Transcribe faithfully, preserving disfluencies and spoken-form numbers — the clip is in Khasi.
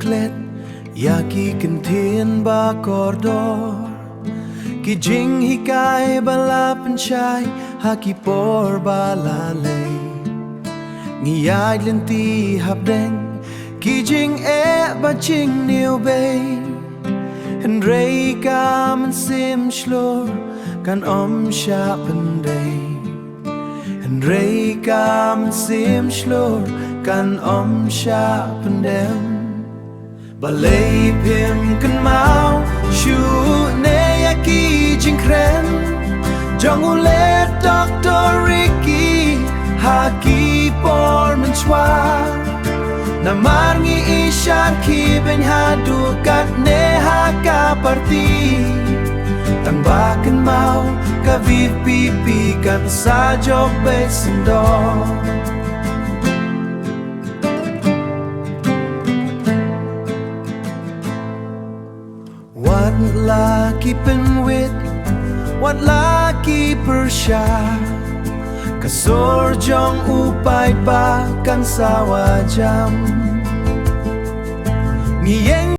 klet ïa ki kyntien ba kordor, ki jinghikai ba la pynshai ha ki por ba la leit. Ngi ïaid lynti hapdeng ki jingeh bad jingniewbei, hynrei ka mynsiem shlur kan ym shah pyndei. Hynrei ka mynsiem shlur kan ym shah pyndem. Balei phim kynmaw shuh ne ïa ki jingkren jong u late Doktor Ricky ha ki por mynshuwa? Namar ngi i shar ki beiñ haduh katne ha ka parti. Tang ba kynmaw ka VPP kan sa jop beit sendok. Wat la ki pynwit, wat la ki pyrshah, ka sur jong u paidbah kan sa wa jam. Ngi ïeng